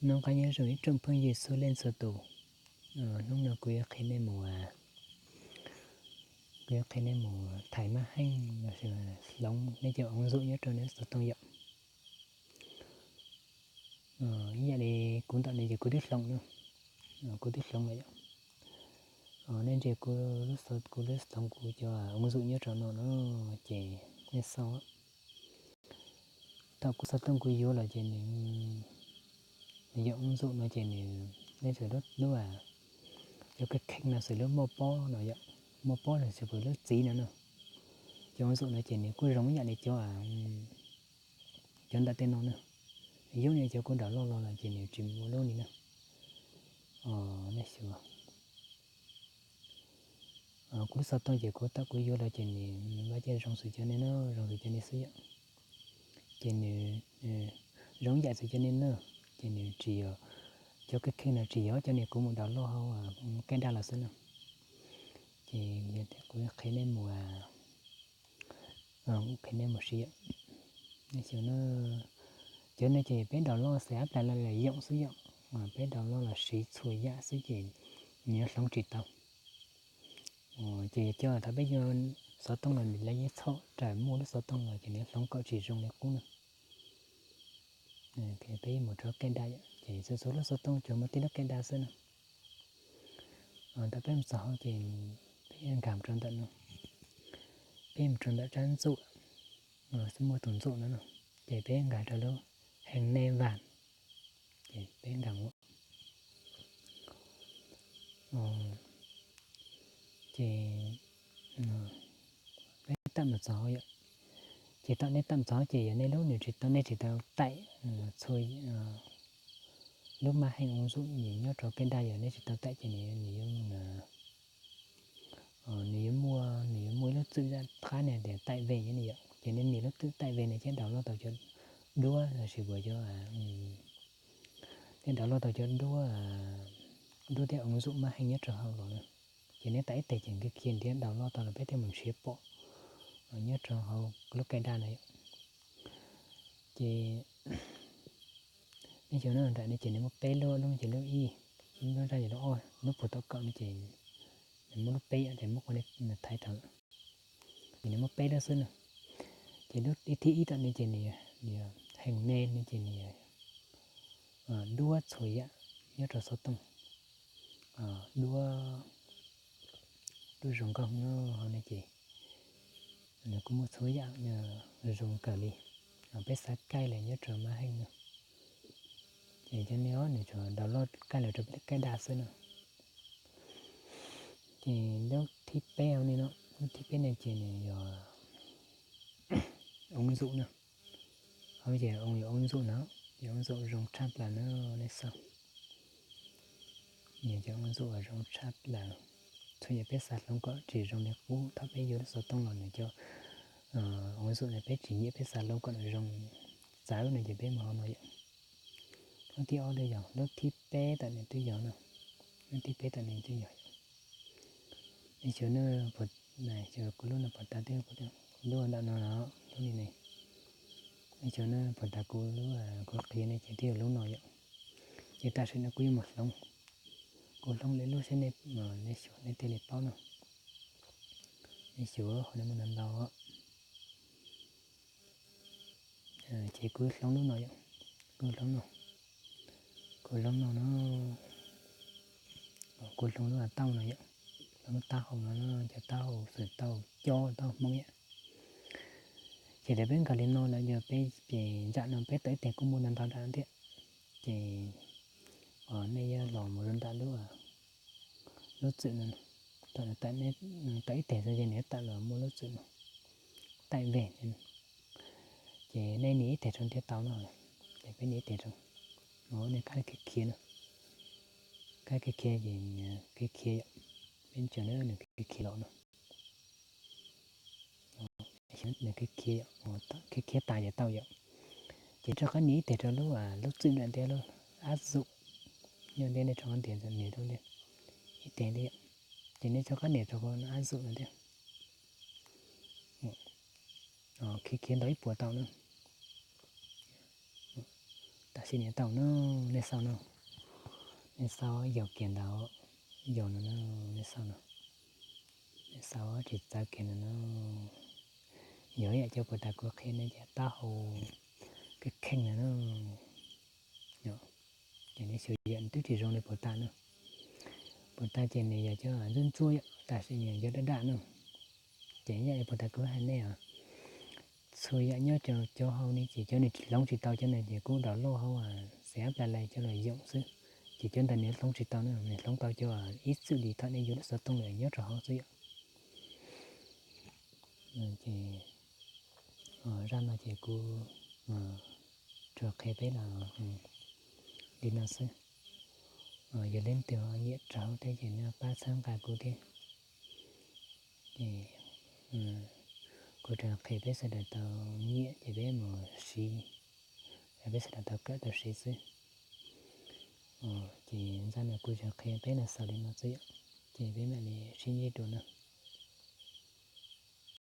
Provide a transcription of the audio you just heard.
Noj qab nyob zoo ib tsoom phooj ywg txhua leej txhua tus. Hnub no kuv yuav qhia nej mus, kuv yuav qhia nej mus thais maj heej los sis hloov nej cov ong nzum nyob rau nej lub xov tooj yom. Ib yam li kuv ntawm no ces kuv twb hloov no, kuv twb hloov lawm yom. Nej ntsia kuv lub, kuv lub hloov kuv cov ong nzum nyob rau no no ces nej xauj. Thaum kuv xov tooj kuv yuav los ces nws, nws yog ong nzum no ces nws, nej xws lub, cov kheej kheej no xws lub muaj pob no yom, muaj pob los xws lub txiv no no. Cov ong nzum no ces nws kuj zoo ib yam li cov, cov ntawm tej no na. Yog li cov kuv download los los ces nws tsis muaj lub li na. Nej xyuas, kuv lub xov tooj ces kuv thaum kuv yuav los ces nws vaj cej zoo xws cov nej no, zoo xws cov nej xwb yom. Ces nws zoo ib yam xws cov nej na, ces nws tsis yog, cov kheej kheej no tsis yog cov nej kuv mus download hauv Kaij Daj los xwb na. Ces kuv qhia nej mus, qhia nej mus siv yom. Cov no ces peb download xav plas los yoom xwb yom, peb download los siv txhua yam xwb ces nws yuav hloov tsis tau. Ces yog cov thaum peb yuav xov tooj los lawv yeej txhom raws muaj lub xov tooj los ces nws hloov kom tsis zoo li qub na. Peb mus rau Kaij Daj yom, ces txhua txhua lub xov tooj tsuas muaj tib lub Kaij Daj xwb na. Thaum peb mus txog hauv ces peb nkag rau ntawm no, peb mus rau ntawm tsab ntxum, muaj tus ntxum no no, ces peb nkag rau lub hees nej vam, ces peb nkag mus. Ces peb tawm mus txog yom, ces thaum nej tawm mus txog ces yog nej lub nws tsis tau, nej tsis tau taim txhua lub maj heej ong nzum nyob rau Kaij Daj, yog nej tsis tau taim ces nws yuav, nws yuav muaj, nws yuav muaj ib lub txwm zaj qab ne tias taim ve ne yom, ces nej nias lub txwm taim ve ne thiaj download tau cov duab los sis puas cov, thiaj download tau cov duab, duab thiab ong nzum maj heej nyob rau hauv los na. Ces nej taim ib teg ces nws khiav nrhiav download tau los peb thiaj mus nrhiav pom nyob rau hauv lub Kaij Daj no yom. Ces nej xyuas no nram no ces nws muaj peb lub, lub ces lub ib, lub zaj ces lub ob, lub puag tom kaum no ces nws muaj lub peb yom, ces muab qhov no thaiv rau, ces nws muaj peb lub xwb na. Ces lub thib ib tom no ces nws yog hees nej no ces nws yog duab txhua yam nyob rau xov tooj, duab, duab zoo nkauj nyob hauv no ces nws kuj muaj txhua yam zoo kawg li, peb xav kaij li nyob rau maj heej no. Ces cov no nws tsuas download kaij los rau peb lub Kaij Daj xwb no. Ces lub thib peb hauv no, lub thib peb no ces nws yog ong nzum na. Hauv ces ong, yog ong nzum no, yog ong nzum zoo tshaj plaws no, nej xauj. Nws cov ong nzum zoo tshaj plaws, txhua yam peb xav hloov kom tsis zoo li qub thaum peb yuav lub xov tooj los nws cov ong nzum no peb tsis nyiam, peb xav hloov kom nws zoo txawv no ces peb mus hauv no yom. Lub thib ob twb yog, lub thib peb tom nws twb yog no, lub thib peb tom nws twb yog. Nej xyuas, kuv lub no puas tas, twb lub ntawm no, lub li ne. Nej xyuas puas tas, kuv lub, kuv qhia nej ces twb yog lub no yom. Ces tam sim no kuv yuav mus hloov, kuv hloov lwm lub seb nej, nej xyuas nej thiaj li paub no. Nej xyuas qhov no muaj ntau ntau. Ces kuv hloov lub no yom, kuv hloov no, kuv hloov no no, kuv hloov lub taub no yom, hloov lub taub hau no, cov taub hau xwm taub hau cob taub hau Hmoob yom. Ces thaum peb nkag li no lawm yog peb ces ntsam no peb tawm ib teg kuj muaj ntau ntau nram thiab. Ces nej yuav los mus rau ntawm lub, lub txwm no, thaum tawm ib teg xwb ces nws yuav tawm los muaj lub txwm no, taim veg. Ces nej nias ib teg rau thiaj tau no, ces peb nias ib teg rau, nej kab khiav khiav no, kab khiav khiav ces khiav khiav yom, peb ntsia nws khiav khiav los no. Nws khiav khiav yom, khiav khiav tas ces tau yom. Ces rov qab nias ib teg rau lub, lub txwm nram thiab lub áp dụng, nyob ntiaj nej rov qab nias rau ib teg thiab yom. Ces nej rov qab nias rau qhov áp dụng no thiab. Khiav khiav ntau ib puas tau na. Tam sim no tau no, nej xauj no, nej xauj yaus kiag ntawd, yaus no no, nej xauj no, nej xauj tsis txawv kiag no no. Yog ib yam cov puas tas kuv qhia no ces taub hau kheej kheej no no. Ces nej xyuas yam twb tsis zoo li puas tas na. Puas tas ces nws yog cov ntxuab ntxuab yom, tab sis nws cov daj daj na. Ces ib yam li puas tas kuv hais nej os, txhua yam nyob rau cov hauv ni ces cov nws hloov tsis tau cov no ces kuj daus loj hauv xev ab plas lais coj los yoom xwb. Ces cov ntawd nws hloov tsis tau na, nws hloov tau cov ib txwm li thaum nej yuav lub xov tooj lawm nyob rau hauv xwb yom. Ces zaj no ces kuv tsuas qhia peb los li no xwb. Yog leej twg ho nyiam raug thiab ces nej pab txhawb nqa kuv thiab. Ces kuv tsuas qhia peb sawv daws tau nyiam ces peb mus siv, peb sawv daws tau kawm tau siv xwb. Ces zaj no kuv tsuas qhia peb los xaus li no xwb yom. Ces peb mam li sib ntsib dua na.